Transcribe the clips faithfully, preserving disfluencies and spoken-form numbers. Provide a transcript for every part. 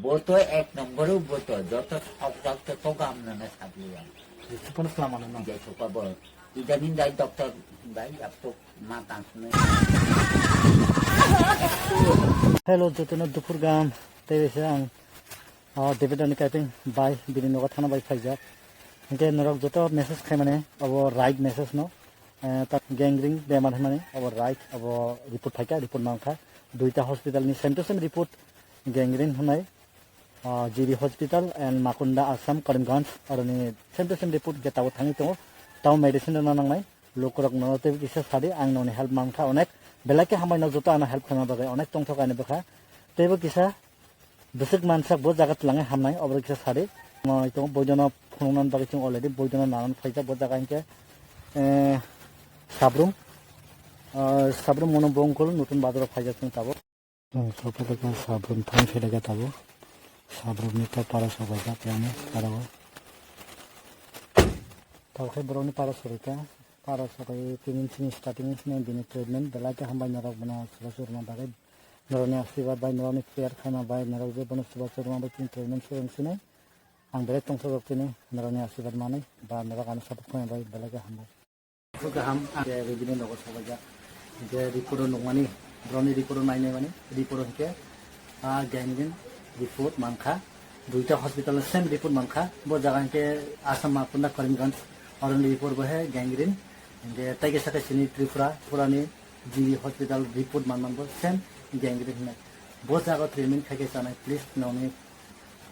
Bo to ek nombor o bo to, joto sok jak to to gam nana sabi ya. Jisupun selama nana. Jai suka bo. Idanin dai doktor dai apto ma tang sini. Hello, jotono dupur gam. Tei se ang, ah, David ani kaiping bai, bini nogo thana bai phaijak. Hingke norok joto message khaimani, abo right message no. Eh, ta gangrene bemar hwnmani, abo right, abo report phaikha, report mankha. Duita hospital ni same to same report, gangrene hwnai, ah, G B Hospital and Makunda Assam, Karimganj, oroni same to same report ge tabo thangwi tongo. Tamo medicine rwna nangnai, lukurok no teibo kisa sadi, ang noni help mankha onek. Belai khe hambai no joto ano help khaina bagwi, onek tongthok ani bwkha. Teibo kisa bwswk mansak bo jaga twlangwi hamnai, obo kisa sadi. Mo tongo boidono phunukna bagwi chwng already boidono nanan phaijak bo jaga hinkhe, eh, Sabrum, ah, Sabrum mono bongkol nutun bazaro phaijak chwng tabuk. Chwng sophaikha Sabrum thang philaikha tabuk. Sabrumni to para sobaijak yani parao. Tabukhe borokni para sorika. Para sobai tini sini starting sini bini treatment belai khe hambai norok bono soba surma bagwi. Norokni asirwad bai norokni prayer khaima bai norok je bono soba surma bai tini treatment surung sini. Ang belai tongthokjak tini norokni asirwad manwi ba norok ano support khaima bai belai khe hambai. Kok kaham, ang khe ribini nogo sobaijak. Hingke report o nukmani, borokni report o nainai mani, report o hingke, ah, gangrene report mankha. Duita hospital ni same report mankha. Bo jaga hingke Assam Makunda Karimganj, oroni report bo he gangrene. Hingke tei kisa khe sini Tripura, Tripura ni G B hospital report manman bo same gangrene hinai. Bo jaga treatment khaikhe chanai, please nokni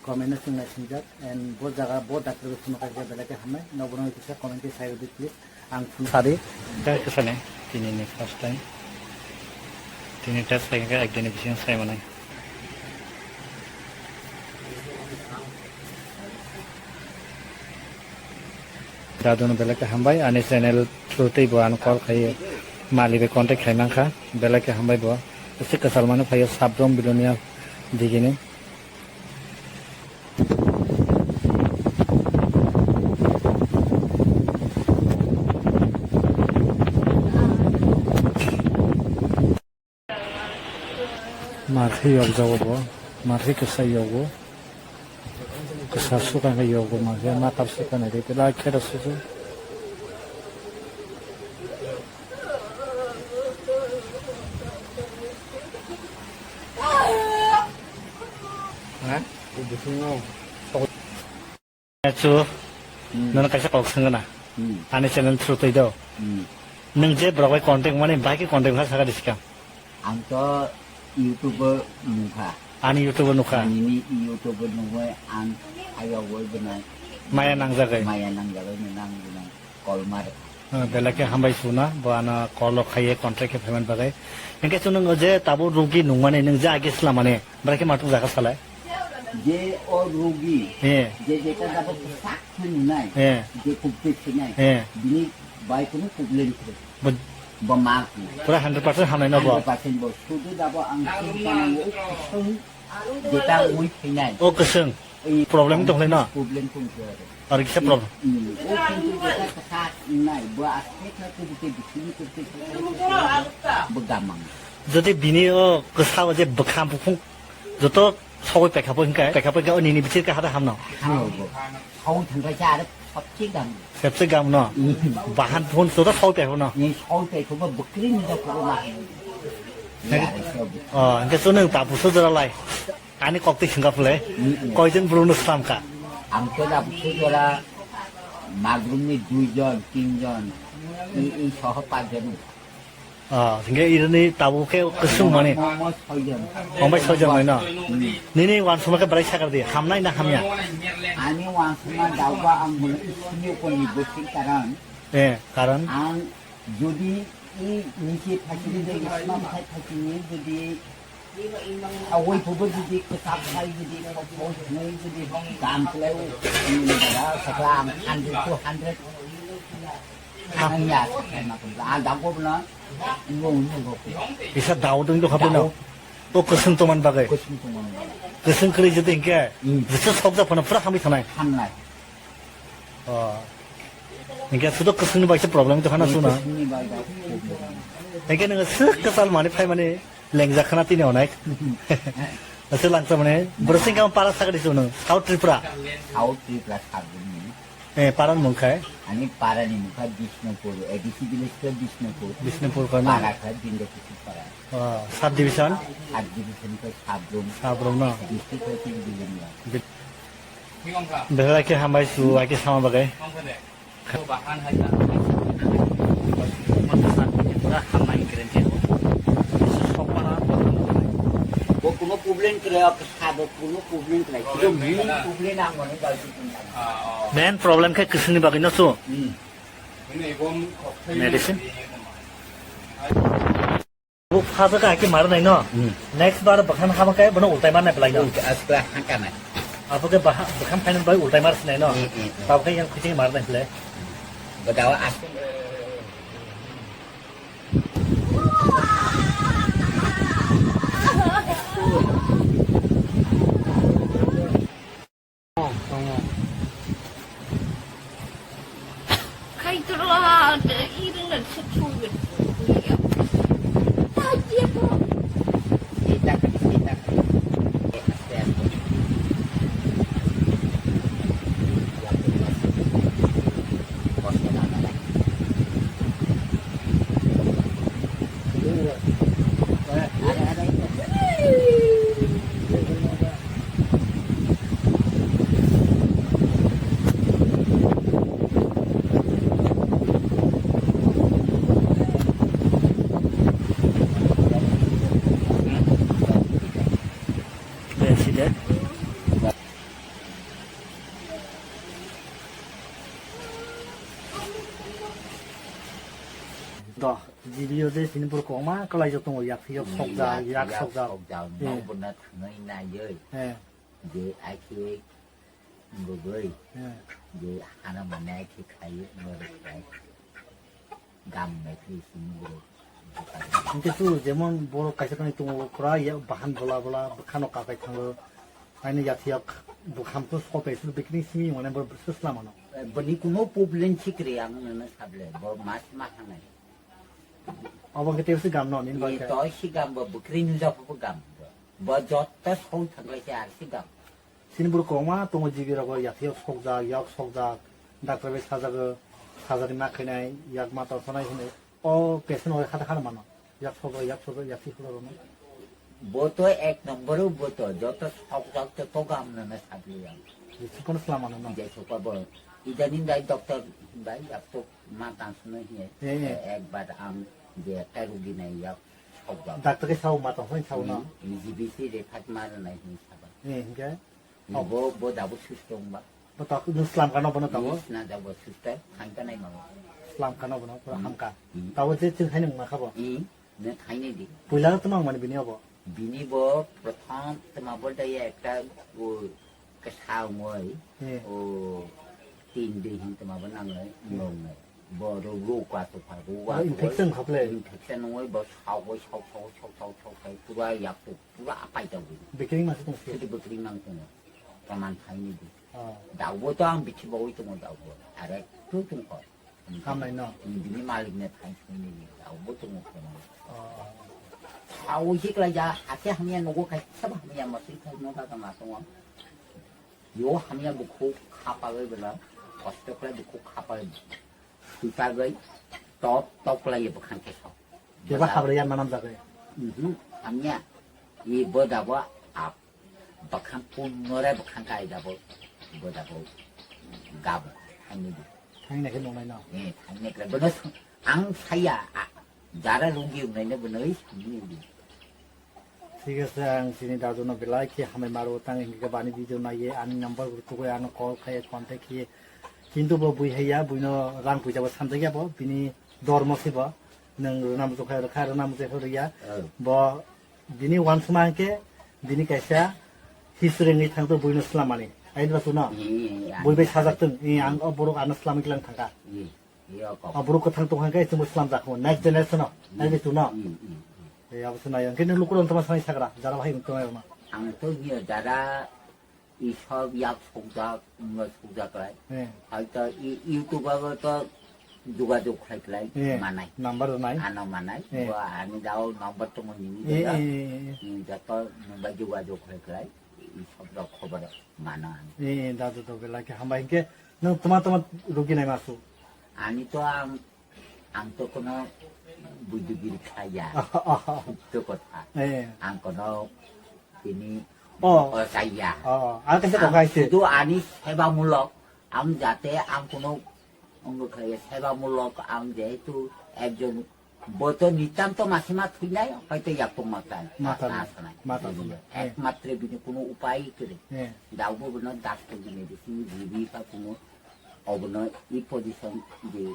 comment no chwng naisingjak, and bo jaga bo doctor bo phunukha khe belai khe hamnai, no bono kisa comment khe sai rwdi please, ang phunuk sadi. Tei kisa ni tini ni first time, tini test khaikhe ekdini bisingo sai manai. Dadon belai khe hambai, ani channel through tei bo ano call khai mali bai contact khai mankha, belai khe hambai bo. Aswk kwchal mano phaio Sabrum Bilonia digini. Marhi yokjago bo, marhi kisa yogo, kisa suka khe yogo marhi, ma kap suka nai de, pila khera susu. Ha? Bisingo. Chu, hmm, nono kaisa kok swngna. Hmm. Ani channel through twi do. Hmm. Nwng je borok bai contact mani, bai khe contact kha saka diska. Ang to YouTube o nukha. Ani YouTube o nukha. Nini YouTube o nugwi ang ayawoi bwnai. Maya nangjagwi. Maya nangjagwi nang bwnai. Call mar. Ah, belai khe hambai suna, bo ano call rok khaiye contact khe phaimani bagwi. Hinkhe chwng nwng je tabuk rugi nungmani, nwng je age swlamani, belai khe matung jaga salai. Je o rugi, eh, je jeta dabo kwchak khe nunai, eh, je kubui khenai, eh, bini bai kunu problem khe. Bo, bo ma khe. Pura hundred percent hamnai no bo? Hundred percent bo. Sudu dabo ang chwng tamo o kusung jeta ui khenai. O kusung. Problem tong khlai no? Problem tong khlai. Ar kisa problem? Hmm. O kintu jeta kasa nai, bo aste kha ko bute bising ko bute bo gamang. Jodi bini o kasa o je bwkha bukhung joto sogwi pekha po hinkai, pekha po hinkai o nini bisir ka hada hamno. Hamno bo. Sogwi thangkai sa are sabse gam. Sabse gam no? Hmm. Bahan phun joto sogwi pekha no? Ni sogwi pekha bo bwkri ni da ko ma. Ya, are so. Oh, hingke chwng tabu so jora lai. Ani kok twi swngkha phle, mm, mm, koijon borokno slamkha? Ang to da bwswk jora magrumni duijon, tinjon, i, i soho pachjon wngkha. Ah, hingke ironi tabuk khe kwswng mani? Mo, mo soijon. Mo bai soijon bai no? Mm. Nini wansukma khe belai sakar di, hamnai na hamya? Ani wansukma dauba ang bono isini uporni bwswk karon. Eh, karon? Ang jodi i nisi thakini de isma bwthai thakini jodi Awai phubo jodi kwchak khai jodi kok bo hwnwi jodi dam khlai o, sakla ang hundred to hundred. Ang ya, ang dago bwla, nung nung rok. Kisa dao dong do khape no. Dao. O kwswng tongman bagwi. Kwswng tongman bagwi. Kwswng kwrwi jodi hinkhe, hmm, jesa sokjak phano pura hamwi thanai. Hamnai. Oh. Hinkhe sudo kwswngni bai se problem to khana suna. Kwswngni bai bai problem. Hinkhe nang swk kwchal mani phai mani lengjak khana tini onek. Aswk langsa mane, borok singkang para sakri sunu, South Tripura. South Tripura sabjini. Eh, paran mungkhai. Ani parani mungkha Bishnupur, A D C village ke Bishnupur. Bishnupur khe na? Para khe Bindapur para. Oh, sub division? Sub division ke Sabrum. Sabrum no? District ke Bilimla. Bit-, Behera ke hambai su, ake sama bagai. Bo kuno problem kre, sabo kuno problem kre. Kiro main problem ang mane gal tu tentang. Main problem khe kwswngni bagwi no su. Hmm. Medicine. Bo phato ka ki mar nai no. Hmm. Next bar bakhan hama kai bono ultai mar nai pelai no. Ultai, asla hangka nai. Abo ke baha-, bakhan final bai ultai mar sinai no. Hmm, hmm, hmm. Tabo ke yang kuching mar nai pelai. Bedawa as- Kaitorla, iring dan setu. Accident. Do, G B o je sini pur koma kalai jok tongo, yak yok sokjak, yak sokjak. Sokjak, eh. Nang buna thangai nai oi. Eh. Je aike bugui. Eh. Je hana mane aike khai, ngor khai. Gam nai khe sini bro. Hingke tu jemon borok kaisa kani tongo, kura ya bahan bola bola, bwkhano kakai thango. Aini yathiyak bwkham to sope, su bikini simi mane bo sesla mano. Eh, bini kuno problem sikre ang nana sable, bo mas ma hanai. Abo ke tepsi gam no, nin ba ke. To si gam bo bikini nuja bo gam. Bo jotta song thanglai se ar si gam. Sini borok kwbangma tongo, G B rogo yathai yok sokjak, yok sokjak, doctor bai sajago, sajani ma khainai, yak ma tongsanai hinwi. O patient o hata hata mano, yak sokjak, yak sokjak, yak sokjak rwno. Bo to ek number o bo to, joto sokjak to, to gam nana sabli yang. Jisukon slam mano no. Jai soka bo, idaning dai doctor bai yak to ma tongsanai hinwi. Eh, eh. Ekbar ang je ekta rugi nai yak sokjak. Doctor ke sao ma tongsanai sao no. Hmm, G B C refer ma rwnai hinwi saba. Eh, hingke? Bo, bo dabo susto wngba. Bo tak, nwng slam kano bono tabo? Sna dabo susto, thangka nai mamo. Slam kano bono, pura hamka. Hmm. Tabo je chwng haino wngma kha bo? Hmm, nwng thainai di. Puila no twmang mani bini obo? Bini bo prothom twma bo daya ekta, o, kesa wngoi, hmm, o, tin dui hin twma bo nangnai, hmm, nongnai. Bo ro, ro kwa to pha, ro wa to infection khaple. Infection wngoi bo sao, sao, sao, pura yak to, pura apai ta wngoi. Bikring ma se tong se. Sidi bikring nang tong. Taman thaini di. Oh. Daubo to ang bithi bawi tongo daubo. Are tu tong ko. Hamnai no. Bini malik ne thai thai ni daubo tongo ko. Oh. Sao hik la ya, ate hamya nogo kai sab hamya masri kai no ka ma tongo. Yo hamya bukhu khapa gai bela, kosto khlai bukhu khapa gai. Sutagwi top top lai bwkhang khe sok. Keba habre yan manam jagai. Mhm. Hamya. I boda bo ap. Bwkhang pun nore bwkhang kai da bo. Boda bo. Gab. Hani di. Thangna khe nongnai no. Eh, thangna khe bono ang saya. Jara lungi unai ne bono i sini di. Thik ase, ang chini dadu no belai khe hambai maro, tang hingke bani video naiye, ani number bo tugui ano call khaye, contact khiye. Kintu bo bui haiya, buino rang puisa bo sanjakya bo, bini dormo se bo, nwng rwna muchung khe rwkha, rwna muchung khe rwya. Oh. Bo bini uansukma hwnkhe, bini kaisa history wngwi thangto buino swlammani. Aini ba suno? Hmm, bui bai sajak tong, eh, ang o borok ano swlamwi klang thangkha. Hmm. Yo, kok. O borok kwthang tongkha khe chwngbo slamjak kho, next generation o, hmm, nai de tuno. Hmm, hmm, hmm. E, abo se nai, hwnkhe nung lukurok tongma sanai sagra, jara bahai tongma rokno. Ang to hiyo, jara i sob yak sokjak, wngma sokjak lai. Hmm. Hai to i YouTube o to Jogajog khlai khlai Eh, manai. Number rwnai. Ano manai. Eh. Bo ani dao number tongo nini Eh, jaga. eh, eh, eh. Hmm, joto nungbai jogajog khlai khlai. I sob rok khobor mano ani. Eh, eh, dadu to belai khe hambai. Hinkhe nwng tma tma rugi nai masu? Ani to ang, ang to kono buddhigiri khaya. Sotto kotha. Eh. Ang kono tini Oh. o chaya. Oh, oh. Ang kaisa Ang kok hai se. Sudu ani sebamulok. Ang jate ang kono Wngkha sebamulok ang jehetu ekjon boto nitanto masima thwinai, hoito yakung matai, Matai, matai sanai. Matai sanai. Ekmatro bini kuno upai kwrwi. Eh. Daobo bono daktor bini bisi ribi ka kuno obono i position je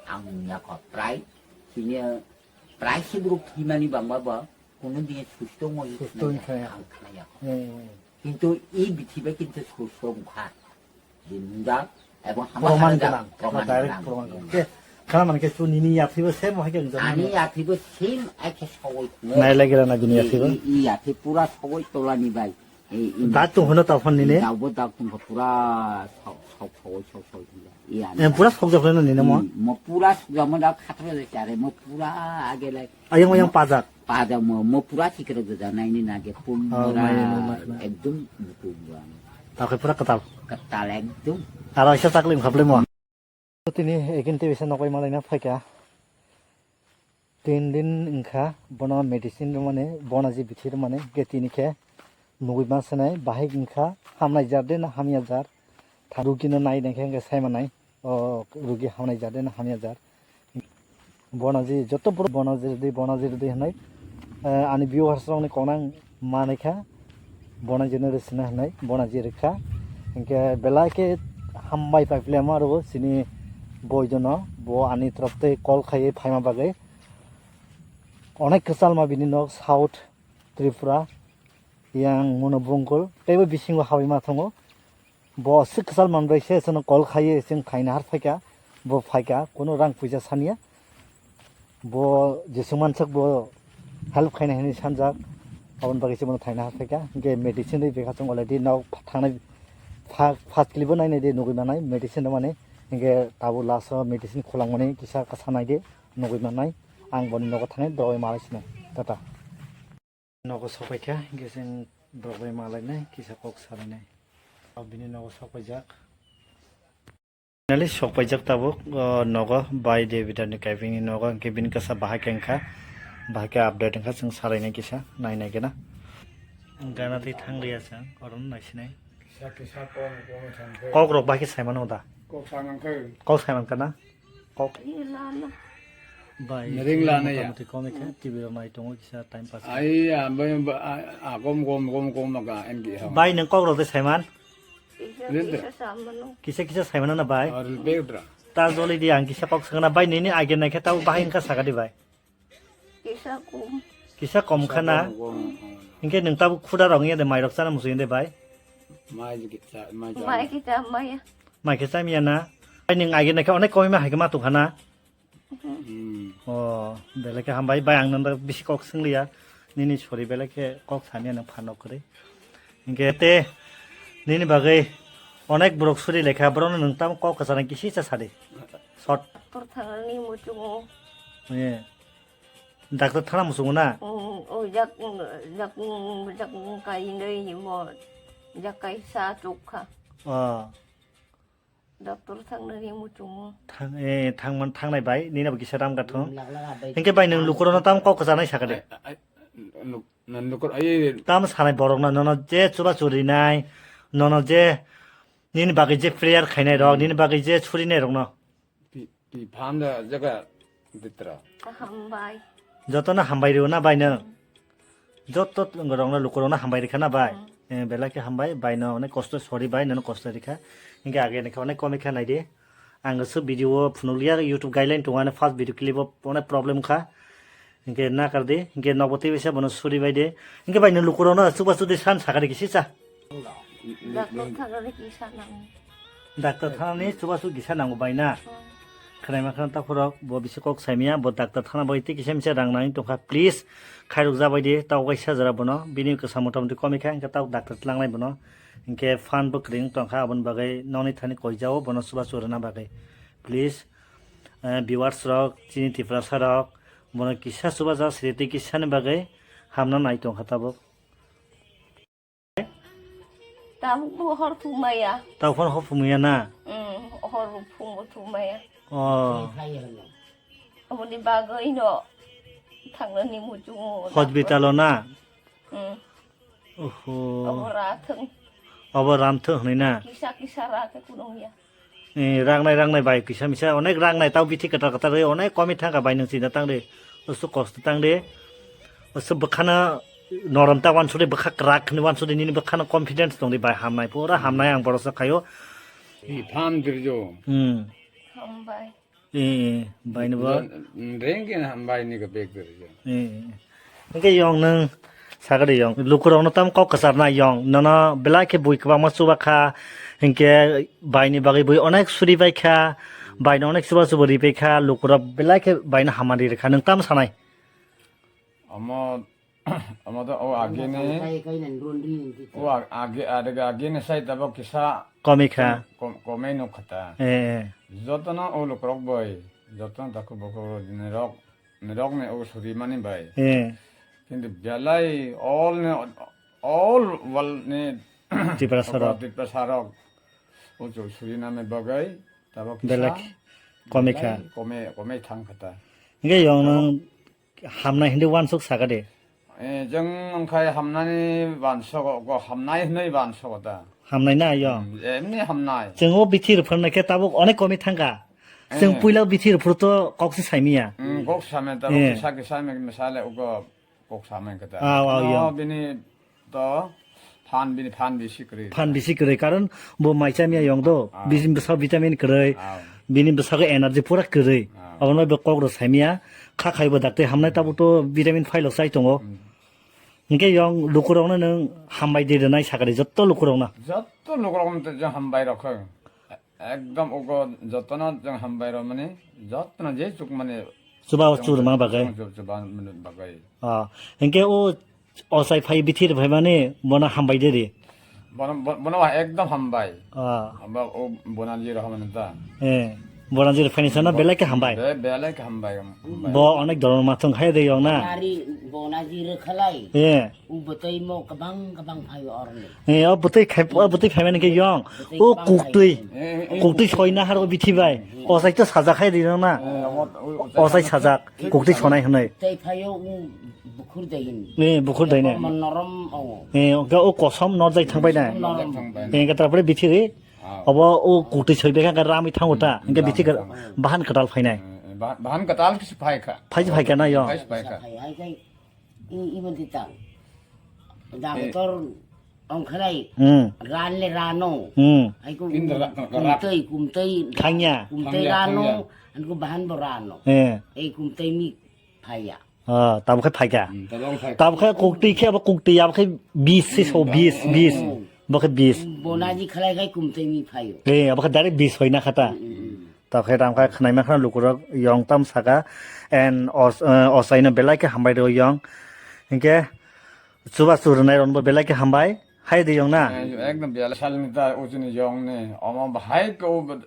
ang yakho prai sini prai sibruk thwimani bangba ba kuno din susto mo Susto wngkha ya. Ang khna yakho. Eh, eh. Kintu i bithibe kintu susto wngkha. Dinda, ebong hama Proman hana da, gwnang, proman direct gwnang. Proman gwnang. Ke, khana mankhe chu nini yathwibo same hai khe wngjak Ani mano. Yathwibo same ake sogoi. Nai lagi rana bini I, yathwibo. I, i yathwi pura sogoi tolani bai. I, i Datung hono taphon nini? Daobo datung pura sok, sok, sogoi, sok, sogoi. I ani. Em, pura sokjak leno nini mo? Hmm, mo pura sokjak mo da khatro de chare, mo pura age lai. Ayang, ayang pajak. Pada mo, mo pura sikra gada naini nage pun Oh, mura mai, mai, mai, mai. Ekdum buku buang. Takai pura ketal. Ketal ekdum. Aro isa sakling khaple mo. Tini ekin te bisa nokai malai na phaika. Tin din wngkha bono medicine rwmani, bona ji bithi rwmani, ke tini khe nugui ma sanai, bahai wngkha, hamnai jar de na hamya jar. Tha-, rugi no nai nai khe, hwnkhe sai manai, o rugi hamnai jar de na hamya jar. Bonaji, joto borok bonaji rwdi, bonaji rwdi hwnwi, eh, ani viewers rokni kokno ang manwi kha, bonaji no rwsina hwnwi, bonaji rwkha. Hinkhe belai khe hambai paiphlema rwo chini boijono, bo ani torop tei call khaiwi phaima bagwi. Onek kwchalma bini nok South Tripura, yang Mono Bongkol, teibo bisingo hawi ma thango. Bo aswk kwchal manbai se chwngno call khaiwi chwng thaina har phaikha, bo phaikha, kuno rang puisa saniya. Bo jeswk manswk bo help khaina hinwi sanjak, aboni bagwi se bono thaina har phaikha. Hinkhe medicine rwi bwkha chwng already nok thangnai pha-, first clip o nainai de nugui manai medicine rwmani. Hinkhe tabuk last o medicine khulangmani kisa kwsa naide nugui manai. Ang boni nogo thangnai dogwi malai sinai. Tata. Nogo sokpaikha, hinkhe chwng borok bai malainai, kisa kok salainai. O bini nogo sokpaijak. Finally sokpaijak tabuk, o nogo bai David ani kaibini nogo, hinkhe bini kasa bahai khe wngkha, bahai khe update wngkha, chwng salainai kisa, nainai gana. Gana tei thang liya chwng, oro no naisinai. Kisa kisa kok, kok thang khe. Kok rok bahai khe saimano da? Kok saimang khe. Kok saimang kha na? Kok. Bai, Ring lana ya. Motamoti komikha, T V rok nai tongo kisa time pass. Ai, ya, bai, ba, a, a, gom, gom, gom, gom, maka, M D ha. Bai, nwng kok rok de saiman? Kisa, Rin de. Kisa samano. Kisa, kisa saiman na, bai? Ar, be, bra. Ta joli di, ang kisa kok sangna, bai, nini age nai khe tau bahai wngkha saka di, bai? Kisa kom. Kisa kom kha na? Kom, kom, kom. Hinkhe nwng tabo khuda rok wngya de, mai rok chana muchung de, bai? Mai kisa, mai chana. Mai kisa, mai. Mai khe chamya na? Ai, nwng age naikhe onek komwi ma hai khe ma tongkha na? Hmm. O, belai khe hambai. Bai, ang nang bisi kok swngliya. Nini sori belai khe kok saniya nang phan nok kwrwi. Hinkhe te nini bagwi onek borok suri lekha, borokno nwng tamo kok kwchana kisi cha sadi. Short. Doctor thangni muchungo. Eh. Doctor thana muchungo na? Mm, o jak, jak, jak kainwi mo, jak kaisa chukha. Ah. Doctor thangna ri muchungo. Thang, eh, thangman, thangnai bai, nini bo kisa ram gathung. Hinkhe bai nwng lukurokno tam kok kwchanai sakha de. Ai, ai, nuk-, nan lukur, ai. Tam sanai borokno, nono je chuba churinai, nono je nini bagwi je prayer khainai rok, nini bagwi je surinai rokno. Pi, pi phamda jaga ditra. Hambai. Jotono hambai rw na bai no. Joto rokno lukurokno hambai rikha na bai. Hmm. Eh, belai khe hambai, bai no onek kosto, sorry bai, nono kosto rikha. Hinkhe age nikha onek komikha naidi. Ang so video o phunukliya, YouTube guideline tongo, ani first video clip o onek problem kha. Hinkhe nakar di, hinkhe nokbo tei bisa bono suri bai de. Hinkhe bai no lukurokno chuba chudi san sakha de kisi cha. Doctor thangna ri kisa nang. Doctor thanani chubachu kisa nango bai na? Hmm. Khwnaima khwna takhorok bo bisi kok saimaya, bo doctor thana bai tei kisa misa rang nangwi tongkha, please khairok jabai di, tao kaisa jora bono, bini kwsa motamoti komikha, hinkhe tao doctor tlangnai bono, hinkhe phan bo kwrwi wng tongkha, aboni bagwi nokni thani koijao bono chubachu rwna bagwi, please. Eh, viewers rok, chini Tiprasa rok, bono kisa chubaja siri tei kisa ni bagwi hamna nai tongkha tabuk. Tabuk bo hor thumaya. Tabuk phano hor thumaya na? Hmm, hor phung bo thumaya. Oh. Aboni bagwi no thangnani muchungo. Hospital o na? Hmm. Oho. Abo ra thung. Abo ram thung hwnwi na? Kisa kisa ra khe kunung ya. Eh, rangnai, rangnai bai kisa misa onek rangnai tau bithi kwtal kwtal rwi onek komi thangkha bai nwng china tangri. Osu kosto tangri. Osu bwkhano norom ta wansuri bwkha kwrak hwnwi wansuri nini bwkhano confidence tongri bai hamnai pura hamnai ang boroksa khaio. Phan dirjo. Hmm. Hambai. Eh, eh, baino bo. Rengke na hambai ni ka bek dori jo. Eh, eh. Hingke yong nang sakari yong. Lukurok no tam kok kasar na yong. Nono belai khe bui kwbangma chuba kha. Hingke baini bagwi bui onek suri bai kha. Baino onek chuba chuba ri bai kha. Lukurok belai khe baino hamari rikha. Nang tam sanai? Omo Omo to o agini, o ag-, agi, ag-, agini sai tabok kisa komi kha. Kom-, komei nuk kha ta. Eh, eh. Jotono o lukrok bai, jotono takhuk bukhuk nirok, nirok ni o suri mani bai. Eh. Kintu belai all ni, all world ni Tiprasa rok. Tiprasa rok. O chu suri nani bagwi tabok kisa belai komi kha. Belai komei, komei thang kha ta. Hingke yong nang hamnai hinwi wansuk saka de. Eh, jeng wngkhai hamnani wansogo, go hamnai hinwi wansogo da. Hamnai na yo? Hmm, emni hamnai. Chwng o bithi rwphar naikhe tabuk onek komi thangkha. Chwng eh, puila bithi rwphar to kok se saimiya. Hmm, kok samai tabuk eh, kisa kisa me misale ugo kok samai khe ta. Aw, aw, yo. Bini To phan bini phan bisi kwrwi. Phan bisi kwrwi, karon bo mai chamya yong do. Ah. Bini bwsao vitamin kwrwi. Ah. Bini bwsao energy pura kwrwi. Ah. Obono bo kok rw saimya. Kha khaibo dakti hamnai tabuk to vitamin phailo chai tongo. Hmm. Hinkhe yong lukurokno nwng hambai di rwnai sakari jotto lukurokno. Jotto lukurokno to jeng hambai rokho. Ekdom ugo jotono jeng hambai rw mani, jotono je chuk mani chuba churma bagwi. Chuba bagwi. Ah, hinkhe o ochai phai bithi rw phaimani bono hambai de ri. Bono, bo-, bono ekdom hambai. Ah. Abo o Bonanji rw hamani ta. Eh, Bonanji rw phaini sana belai khe hambai. Be-, belai khe hambai. Bo onek doron mathung khai de yong na. Bonanji rw khalai. Eh. U bwtwi mo kwbang kwbang phaio oroni. Eh, o bwtwi khai, o bwtwi phaimani khe yong. Bwtwi o kwbang kuktwi. Phaio. Kuktwi soina haro bithi bai. O sai to sajak hai rino na. Eh, o, o, o, o sai sajak. Kuktwi sonai hwnwi. Tei phaio u bukhur dai hin. Eh, bukhur dai ne. Norom o. Eh, o, o kosom nor jai thangbai na. Norom. Eh, ka tarpore bithi ri. Ah. Obo o kuktwi soi bekha ka rami thango ta. Hingke bithi ka bahan kwtal phainai. Eh, eh, bah-, bahan kwtal kisi phai kha. Phai phai kha na yong. Phai phai kha. Phai hai kai. I, i mandi tang. Doctor ongkharai. Hmm. Ran le rano. Hmm. Ai ko kumtei, kumtei. Thangya. Kumtei rano. An ko bahan bo rano. Eh. Ei kumtei mi phaya. Ah, tamo khe phaikha. Hmm, tamo khe phaikha. Tamo khe kuktwi khe abo kuktwi abo khe bis se so bis, bis. Bo khe bis. Bonaji khalai khai kumtei mi phaio. Eh, abo khe direct bis hoina khata. Hmm, hmm, hmm. Tamo khe tamo khe khnaima khana lukurok yong tam saka. And os-, eh, osaino belai khe hambai rw yong. Hinkhe chuba churunai ronbo belai khe hambai. Hai de yong na? Eh, ekdom belai salni ta ujini yong ni. Omo bahai ko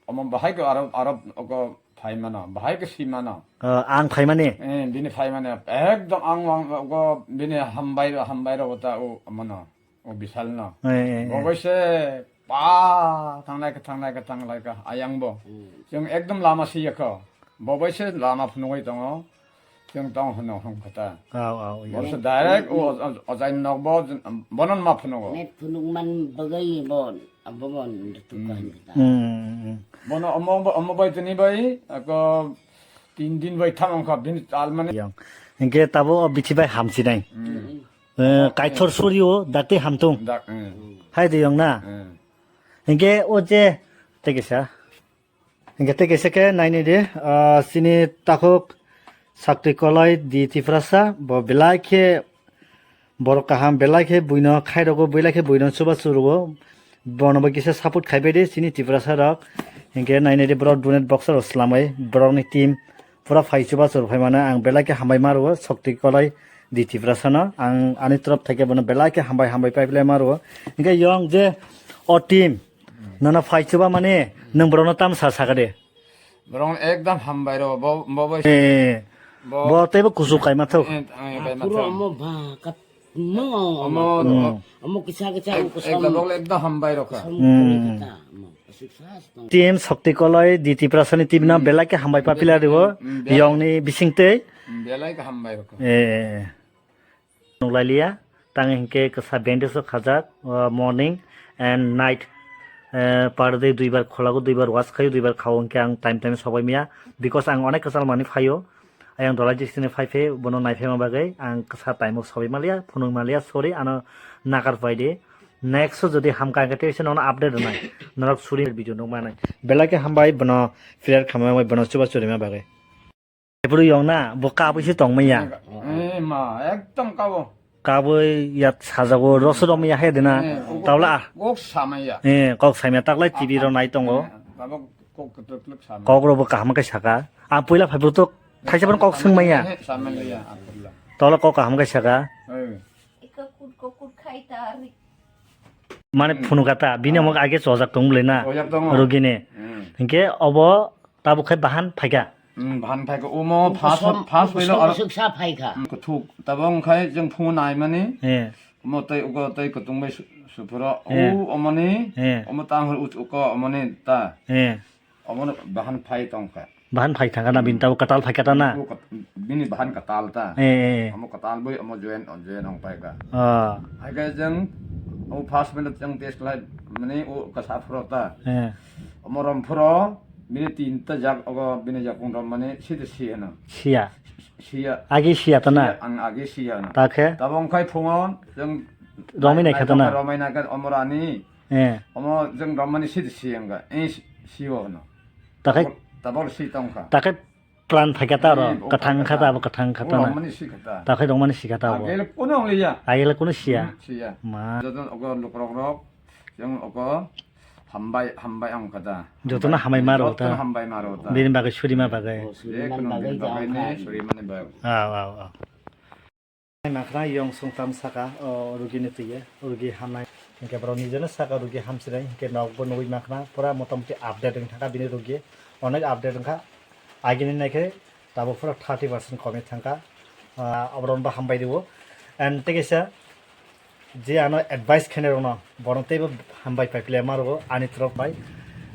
Omo bahai ko aro, aro ko phai mano, bahai ko si mano. Ah, ang phai mani? Eh, bini phai mani. Ekdom ang, ang ko bini hambai, hambai ro ta o mano, o bisal no. Eh, eh, eh. Bo bai se pa thangnai ka, thangnai ka, thanglai ka, ayang bo. Hmm. Chwng ekdom lama si yakho. Bo bai se lama phunugwi tongo. Chwng tong hwno hwn kha ta. Aw, aw, iya. Bo se direct o, o, o jai nok bo, bonon ma phunuk o. Net phunuk man bagwi bo, abo bo ndu tu kan ta. Hmm, hmm, hmm. Bono omo, omo bai tini bai, ako tin din bai tham wngkha, bini tal mani. Yang. Hingke tabo o bithi bai hamsinai. Hmm. Eh, kaithor suri o, dakti hamtung. Dak, hmm. Hai de yong na. Hmm. Hingke o je, tei kisa. Hingke tei kaisa khe naini di, ah, chini takhuk Sakti Koloi di Tiprasa, bo belai khe borok kaham, belai khe buino khairogo, belai khe buino chuba churugo. Bono bo kisa support khaibai di chini Tiprasa rok. Hingke naini di borok donate box rok swlamwi, borokni team pura phai chuba churu phai mano, ang belai khe hambai ma rwo Sakti Koloi di Tiprasa no. Ang ani torop thai khe bono belai khe hambai hambai pai phlai ma rwo. Hingke yong je o team nono phai chuba mani nwng borokno tam sa sakha de. Borok ekdam hambai rw, bo, bo, bo, Eh, bo, bo teibo kuchuk kaima thok. Eh, eh, kaima Puro thok. Omo ba kat mo Omo, Hmm. Omo kisa kisa ek, ekdam bok ekdam hambai rw kha. Hmm. Team Shakti Koloi, D T Prasani team na Hmm. belai khe hambai papila Hmm, riwo, hmm, belai. Yongni bisingtei. Hmm, belai khe hambai rw kha. Eh. Nukhlailiya, tang hinkhe kisa bandage o khajak, uh, morning and night, uh, per day duibar kholago, duibar wash khaio, duibar khao hinkhe ang time time sobai maya, because ang onek kwchal manwi phaio, ayang dolai jisini phai phai bono naiphema bagwi ang kisa time o sobai maliya, phunuk maliya, sorry, ano nakar pai di. Next o jodi hamkha hinkhe tei se nono update rwnai, norok suri video nukmanai. Belai khe hambai bono prayer khamma bai bono chuba churima bagwi. Ebru yong na, bo kabui se tongmaya. Eh, ma, ekdom kabo. Kabui yat sajago, roso romya he dena. Eh, kok, Tawla. Kok samaya. Eh, kok samaya, taklai T V ro nai tongo. Eh, kabo kok ketlek ketlek samaya. Kok ro bo kaham kai saka. A puila phai bo to thaisa ban kok sengmaya. Eh, samaya, alhamdulillah. Tawla kok kaham kai saka. Eh. Ika kut kok kut khai ta ri. Mane Hmm. phunukha ta, bini Ah. omo age chojak tong bwlai na, Chojak tongo. Rugini. Hmm. Hinkhe obo tabuk khai bahan phaikha. Hmm, bahan phaikha. Omo first, first bailo aro suksa phaikha. Hmm, kuthuk. Tabuk khai jeng phungo naimani. Eh. Omo tei ugo tei kutung bai su-, suphuro. Eh. O omoni, Eh. Omo tang hor uch uko omoni ta. Eh. Omono bahan phai tongkha. Bahan phai thangkha na, bini Hmm. tabuk kwtal phaikha ta na? Bini kat-, bini bahan kwtal ta. Eh, eh, eh. Omo kwtal bui omo join, join ong paikha. Ah. Haikhe jeng o first minute jeng test khlai mani o kasa phuro ta. Eh. Omo rom phuro bini tinta jak ogo bini jakung rom mani sida si hano. Siya. Siya. Agi siya ta na? Siya, ang agi siya hano. Ta khe? Tabuk khai phungo jeng Romwi nai khe ta na? Romwi nai khe omo rani. Eh. Omo jeng romani sidi si wngkha, eh, si, si o hwno. Takhai Tabol, tabol si tongkha. Takhai plan phaikha ta ro, eh, kwthang kha ta, abo kwthang kha ta na. Romani si kha ta. Takhai romani si kha ta abo. Agele kuno wng liya. Agele kuno siya. Hmm, siya. Ma. Joto ogo lukrok rok, jeng ogo hambai, hambai wng kha ta. Jotono hambai ma ro ta. Jotono hambai ma ro ta. Bini bagwi surima bagwi. Oh, surima bagwi. Surima ni bagwi. Ah, ah, ah. Makhna yong song tam saka, o, rugi ni twi, rugi hamnai. Hinkhe borok nijeno saka rugi hamsinai, hinkhe nokbo nugwi makhna, pura motamoti update wng thangkha bini rugi, onek update wngkha. Agini naikhe tabuk pura thirty percent komwi thangkha. Ah, oborokno bo hambai rwo. And tei kaisa je ano advice khainai rokno, borokno teibo hambai pai pile ma rwo ani torok bai.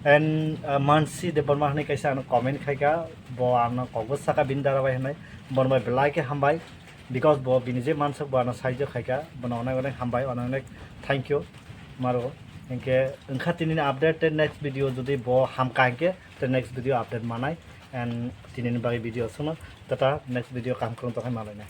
And, ah, Mansi Debbarma hinwi kaisa ano comment khaikha, bo ano kokbo saka bini dara bai hinwi, bono bai belai khe hambai. Because bo bini je mansok bo ano sahajyo khaikha, bono onek onek hambai, onek onek thank you maro. Hinkhe wngkha tinini update, tei next video jodi bo hamkha hinkhe tei next video update manai. And tinini bagwi video aswkno, tata next video kaham kwrwng tongkhe malainai.